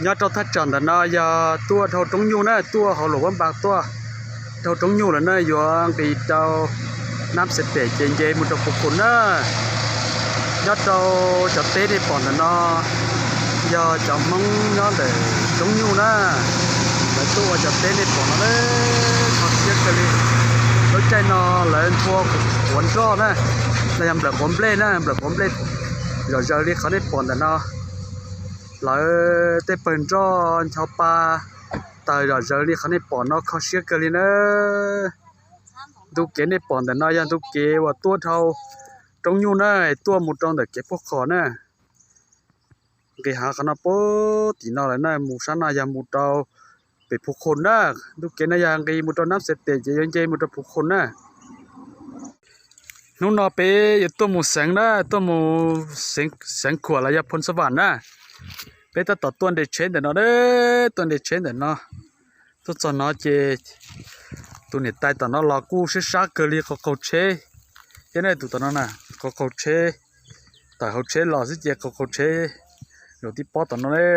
Nyob rau thaj tsam ntawm no yog tuaj dhau roob nyuj na, tuaj hauv Luam Huab Npas tuaj dhau roob nyuj lawm na, yuav nqis rau Nab Xes Tes ces nce mus rau Phuv Khum na. Nyob rau cov teb nej pom ntawm no yog cov Hmoob nyob ntawm roob nyuj na, lawv tuaj ua cov teb nej pom no, kho siab kawg li. Lub caij no lawv nthua quav nroj na, los yog nplawm quav nplej na, nplawm quav nplej zom zaws li qhov nej pom ntawm no. Lawv tej pawg nroj ncho pa tawg zom zaws li qhov nej pom no, kho siab kawg li na. Ntu kev nej pom ntawm no yog ntu kev uas tuaj dhau roob nyuj na, tuaj mus rau ntawm kev puag qhov na. Nqis hav qhov no puag tim no lawm na, mus sab no yog mus rau pem Phuv Khum na. Ntu kev no yog nqis mus rau Nab Xes Tes ces yuav nce mus rau Phuv Khum na. Hnub no peb yuav tuaj mus Xeev na, tuaj mus Xeev Khuam los yog Phoo Xab Vam na. Peb tab tom tuaj nres tsheb ntawm no, tuaj nres tsheb ntawm no. Tuaj txog no ces tus niam tais tom no los kuj sib sab kawg li, qaug qaug tsheb thiab ne, tus tom no na, qaug qaug tsheb, tawm hauv tsheb los xwb ces qaug qaug tsheb, zaum tib pob tom no ne.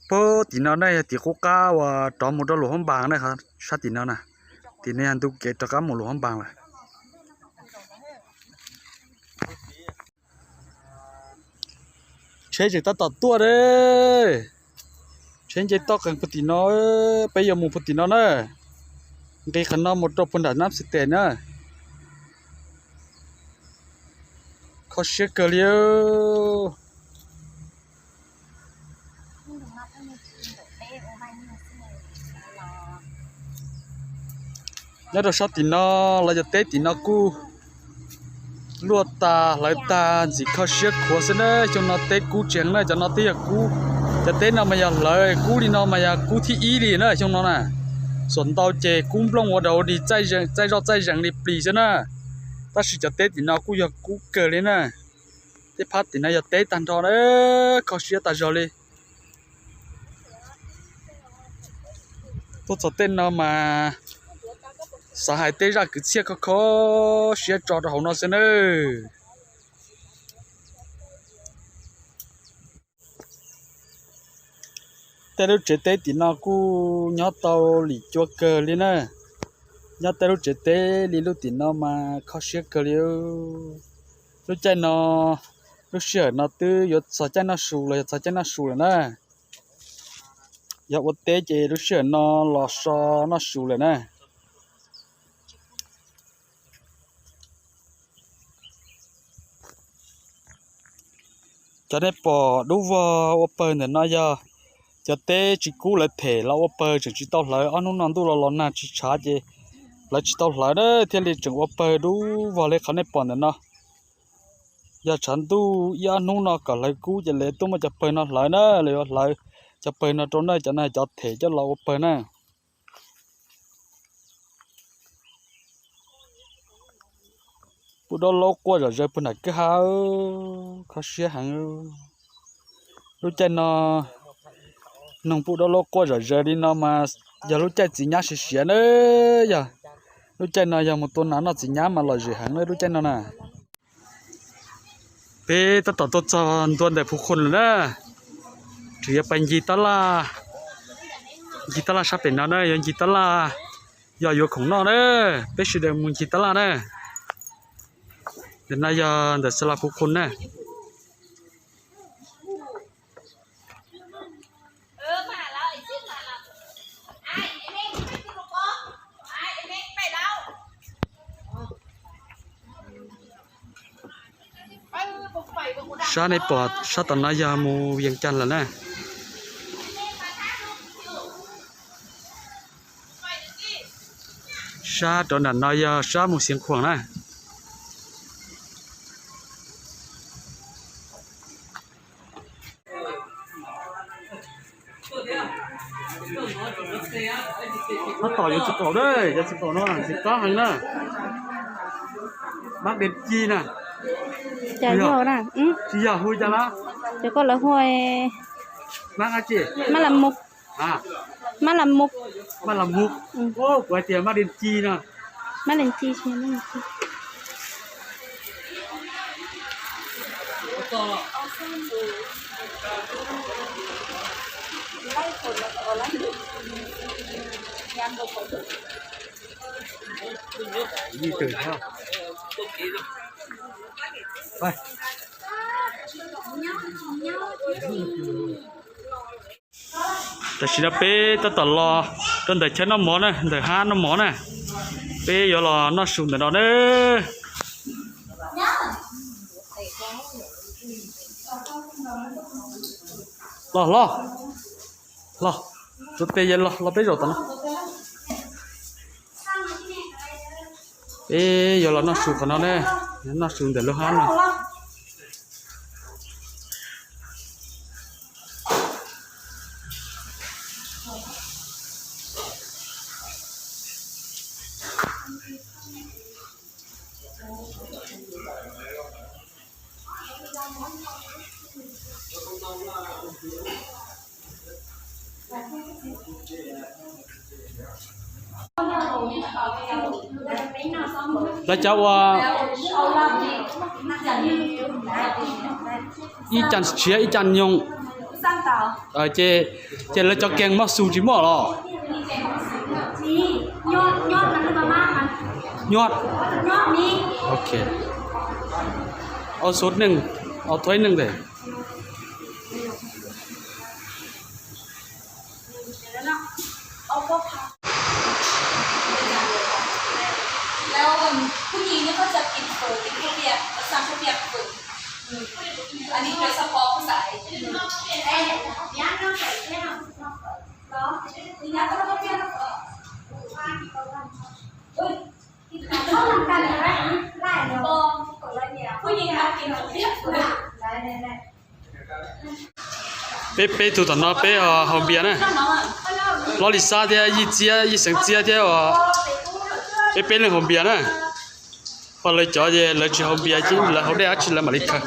Puag tim no ne yog tim qub qab uas rov mus rau Luam Huab Npas na, sab tim no na, tim no yog ntu kev rov qab mus Luam Huab Npas lawm. Tsheb tseem tab tom tuaj ne. Tsheb nce toj qees puag tim no, peb yuav mus puag tim no na. Nqis qhov no mus rau puag nram Nab Xes Tes na. Kho siab kawg li. Nyob rau sab tim no, lawv cov teb tim no kuj luaj tas hlawv tag ntxim kho siab khuav xwb na. Xyoo no teb kub tsees na, cov no twb yog kub, cov teb no mas yog hlawv kub li no mas yog kub thib ib li na xyoo no na. Xuam ntau ces kub nplooj ua daus ua dig txaij zoj txaij zees li plis xwb na. Tab sis cov teb tim no kuj yog kub kawg li na. Tej phab tim no yog teb tag nrho na, kho siab tas zog li. Tuaj txog tej no mas xav hais tej zaj kwv txhiaj kho kho siab tso rau hauv no xwb nawb. Tej lub tsev teb tim no kuj nyob tau lim cua kawg li na. Nyob tej lub tsev teb li lub tim no mas kho siab kawg li. Lub caij no, lub sij hawm no twb yuav txog caij noj su los yog txog caij noj su lawm na. Yog ua teb ces lub sij hawm no los so noj su lawm na. Cov nej pom dub vog ua pawg ntawm no yog cov teb tsis kub lawv them los ua pawg tseem tsis tau hlawv. Ob hnub no ntuj los los nag tsis tshav ces lawv tsis tau hlawv na, thiaj li tseem ua pawg dub vog li qhov nej pom ntawm no. Yog tshav ntuj ib ob hnub no kom hlawv kub ces lawv tuaj muab cov pawg no hlawv na, lawv yuav hlawv cov pawg no rau na, cov no cov them coj los ua pawg na. Pub dab laub quaj zom zaws puag nram kwj ha, kho siab heev. Lub caij no noog pub dab laub quaj zom zaws li no mas yog lub caij txiv nyab siav siav na, yog lub caij no yog mus tua nas noj txiv nyab mas lom zem heev na lub caij no na. Peb tab tom tuaj txog ntua ntawm Phuv Khum lawm na, tseem yuav pais ncig tab laj, ncig tab laj sab pem no na, yuav ncig tab laj, yog yuav khoom noj na, peb sawv daws mus ncig tab laj na. Ntawm no yog ntawm Xas Las Phuv Khum na. Sab nej pom sab tom no yog mus Yees Cag lawm na. Sab rau nram no yog sab mus Xeev Khuam na. Tab tom yuav txiv kaum na, yuav txiv kaum no ntxim qab heev na. Mab de ci na. Tsis yog hu cas na. Cov koj lawv hu Mab dab tsi? Mab la mug. Mab la mug. Mab la mug. Kuv hais tias mab dej ci no. Mab dej ci. Tam sim no peb tab tom los rau ntawm chaw noj mov na, ntawm hab noj mov na. Peb yuav los noj su ntawm no na. Los los los, tus tes los los peb zaum tom no. Peb yuav los noj su qhov no ne, noj su ntawm lub hab no. Lawv cov ua ib cas tshiav ib cas nyoog. Ces, ces lawv cov keeg mab xu tsis muaj los? Nyuaj. Au số neeg, au thuế neeg ntawm. Peb peb tug tom no peb haus npias na. Hlob Lis Xab thiab Yij Txiab, Yij Xeev Txiab thiab peb peb leeg haus npias na. Ho lawv cov ces lawv tsis haus npias, lawv haus dej dab tsi lawv mam li khaws.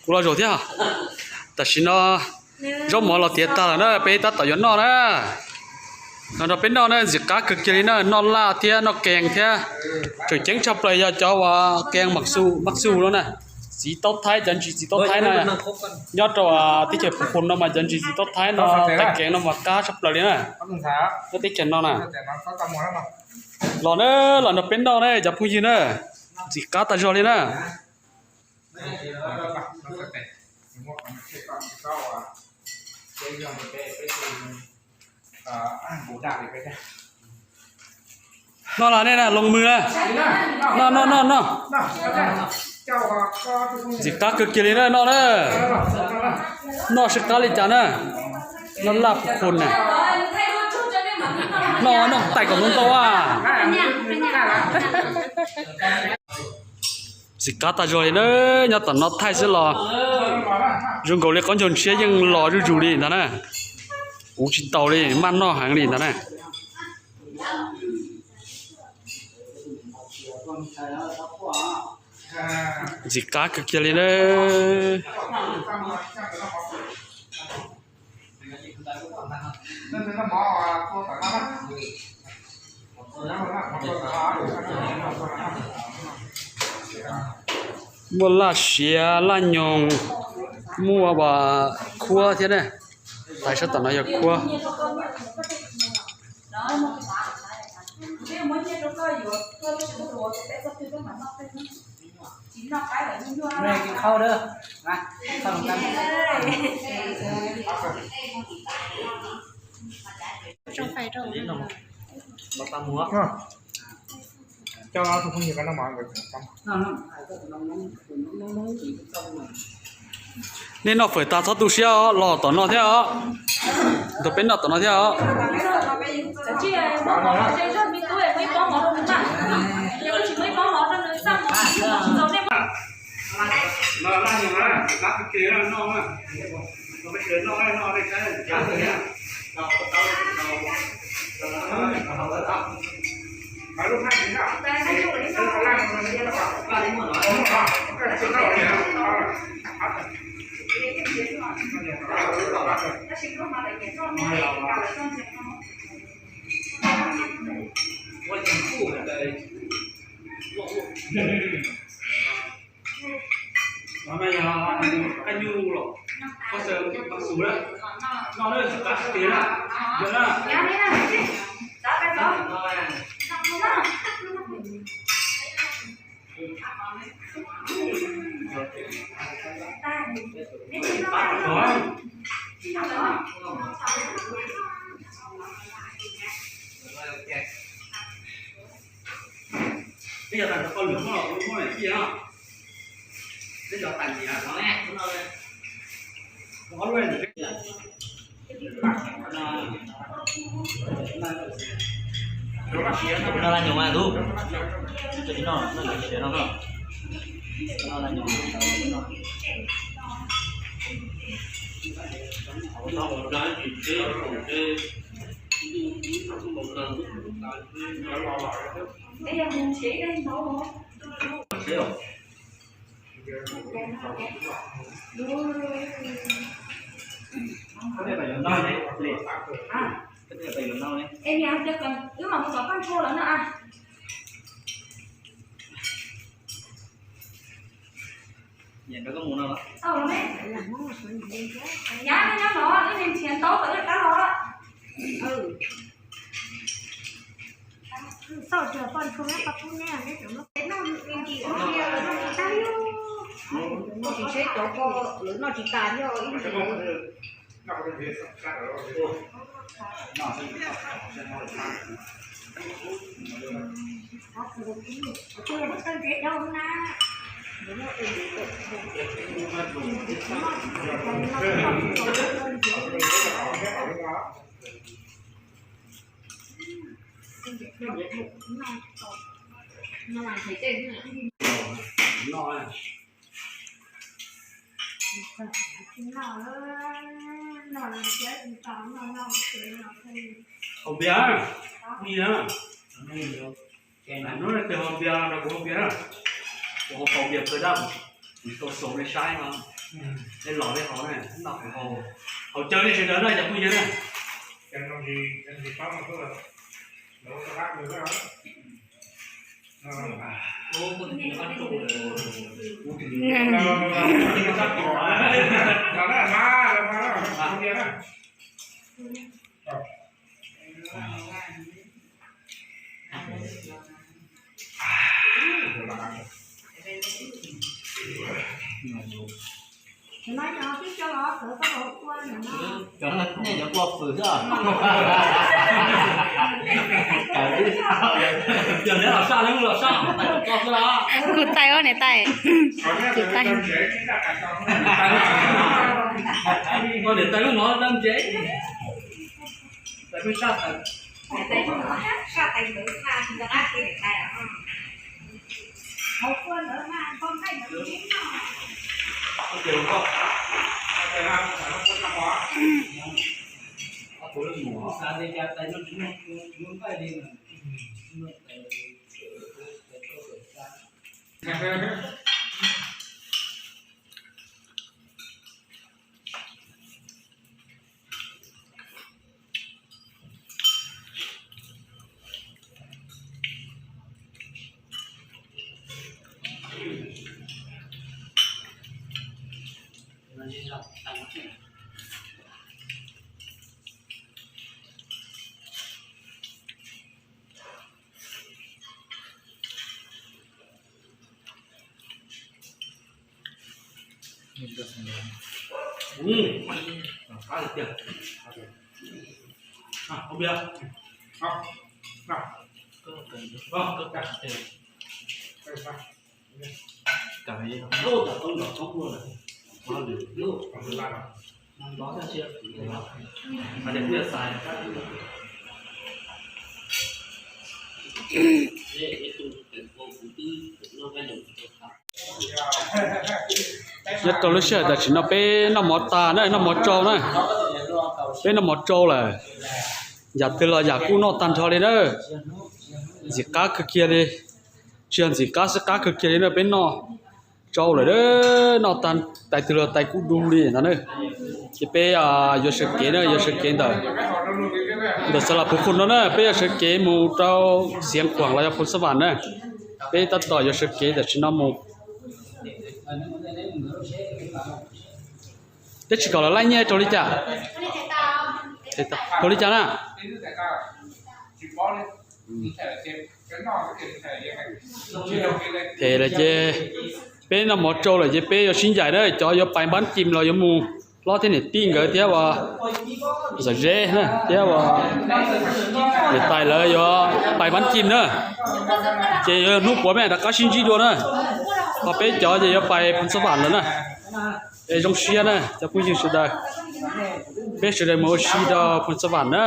Kuv los zaum thiab. Tam sim no zaub mov los tiav tag lawm na, peb tab tom yuav noj na. Los nrog peb noj na, ntxim qab kawg kiag li na, noj laj thiab noj kees thiab. Tseem ceeb tshaj plaws yog cov uas kees mab xu no na. Txiv taub thaib, cov ntsis txiv taub thaib no nyob rau teb chaws Phu Khun no mas cov ntsis txiv taub thaib no, taib kees no mas qab tshaj plaws li na. Nyob teb chaws no na. Los na, los nrog peb noj na cov phooj ywg na. Ntxim qab tas zog li na. Noj las nej na, loo mws na. Noj noj noj noj. Ntxim qab kawg kiag li na, noj na. Noj sib qab li cas na. Noj laj Phu Khun na. Noj noj tais kom ntau ntau a. Ntxim qab tas zog li na, nyob tom no thaij xwb los zoo nkaus li qaub ncaug ntshiab yeej los zuj zus li ntag na. Kuv tsis taus li, maj noj heev li ntag na. Ntxim qab kawg kiag li na. Muaj laj siav laj nyoos, muaj khuab thiab ne. Tais sab tom no yog khuab. Nej noj fawm tas txhob tu siab os, los tom no thiab os. Nrog peb noj tom no thiab os. Peb yog tag nrho koj lwm muab los muab lawm cia no. Peb yog tag nrho no. Noj laj nyoos mas tub. Noj laj nyoos no. Ê, niam, wb mam mus tom koj ntsuag lawm no a. Nyab, neb nyob no, wb nrhiav ntaub kom wb rov qab los. Xauj, poj ntsuag neb poj tub neb, neb tseem noj nkim ua li los noj tsis tas li. Tsis seb cov ko lawv noj tsis tas thiab ib ntsis. Haus npias, hnub no tus haus npias los kuv haus npias na. Kuv haus tau npias kawg dab, kuv tau xaus nej saib no. Nej los nej haus na, noj kuv haus. Haus caw nej sawv daws na cov phooj ywg na. Cov no nej cov kua fwm xwb. Yog neb los saj, neb los saj, tais kua xwb los. Kuv tais, niam tais. Kuv tais. Niam tais lub no dab ntse. Tais lub saj tais. Nyob rau lub sij hawm tam sim no peb noj mov tag na, noj mov tsau na. Peb noj mov tsau lawm. Yam twg los yam kuj noj tag nrho li na. Ntxim qab kawg kiag li. Tsis yog ntxim qab xwb, qab kawg kiag li na, peb noj tsau lawm. Noj tag, tais twg los tais kuj du li no na. Ces peb yuav sawv kev na, yuav sawv kev ntawm, ntawm Xav Las Phuv Khum no na, peb yuav sawv kev mus rau Xiav Khuam los yog Phoos Xab Vam na. Peb tab tom yuav sawv kev tam sim no mus. Teb tsis kom lawv laij nyiaj rau li cas? Rau li cas na? Them lawm ces peb noj mov tsau lawm ces peb yuav sib ncaim na, cov yuav pais npab cim los yuav mus hlob thiab niam tij nkawd thiab uas Ntxawm Zeb na thiab uas niam tais lawv yuav pais npab cim na. Ces yuav hnub puav peb rov qab sib ntsib dua na. Ho peb cov ces yuav pais Phoos Xab Vam lawm na. Es zoo siab na cov phooj ywg sawv daws, peb sawv daws mus ua si rau Phoos Xab Vam na.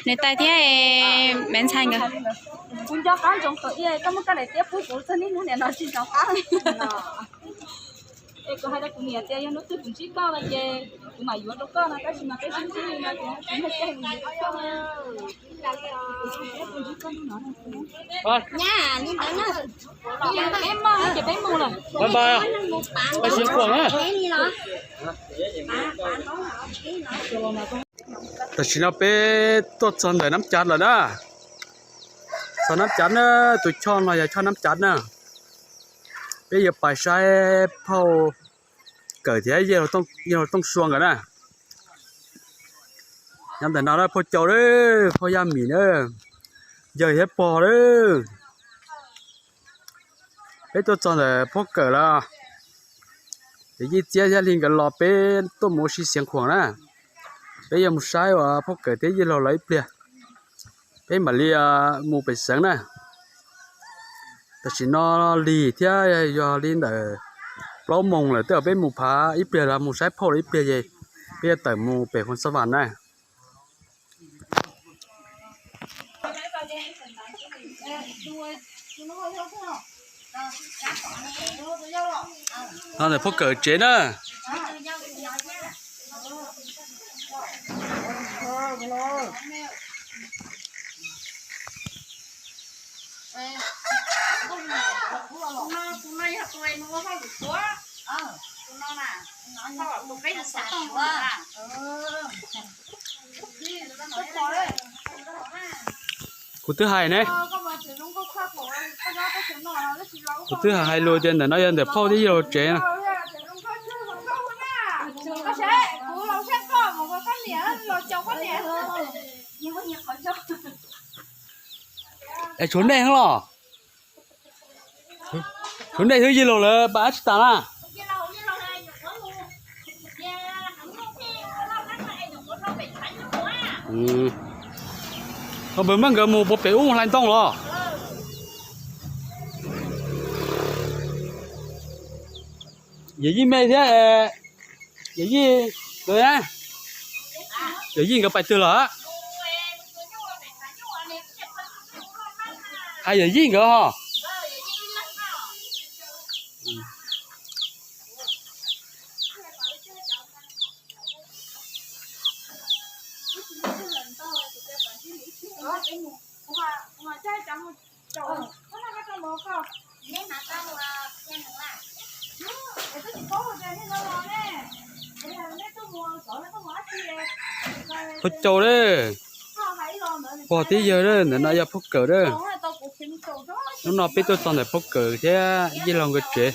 Niam tais thiab me ntxhais nkawd. Kuv nco qab ntsoov thaum ub koj muab koj daim tiab pub kuv txog niaj hnub niam no tsis ntsoov qab li. Es kuv hais rau kuv niam tias yog hnub twg kuv ntsib koj no ces kuv mam yuav rau koj no, tab sis mas peb sib ntsib li no ces kuv thiaj li yuav rau koj. Peb mus ces peb mus lawm. Tam sim no peb tuaj txog ntawm Nab Cav lawm na. Txog Nab Cav na, tus choj no yog choj Nab Cav na. Peb yuav pais saib phauj Kawm thiab yawg laus Tooj Sua nkawd na. Nyob ntawm no na phauj Cau lawm, phauj Yaj Mim na, yawg thiab pog lawm. Peb tuaj txog ntawm phauj Kawm lawm. Ces Yij Txiab thiab Hli nkawd los peb tuaj mus ua si Xiav Khuam na. Peb yuav mus saib uas phauj Kawm thiab yawg laus lawv ib pliag, peb mam li mus pem xeev na. Tam sim no lig thiab yog li ntawm plaub moos lawm, tej zaum peb mus phav ib pliag los mus saib phauj lawv ib pliag ces peb yuav tawm mus pem Phoos Xab Vam na. No ntawm phauj Kawm tsev na. Kuv twb hais ne, kuv twb hais lus tias ntawm no yog ntawm phauj thiab yawg laus tsev no. Es tshuav nej los? Tshuav nej thiab yawg laus lawv pab tsis tas na. Ho npawg Meej nkawd mus puag pem ub hlais ntoo los? Yawm Yij me thiab, Yawm Yij nkawd, Yawm Yij nkawd pais twg lawm? Hais Yawm Yij nkawd ho. Phauj Cau lawm, pog thiab yawg lawm, ntawm no yog phauj Kawm lawm. Hnub no peb tuaj txog ntawm phauj Kawm thiab yij laug nkawd tsev.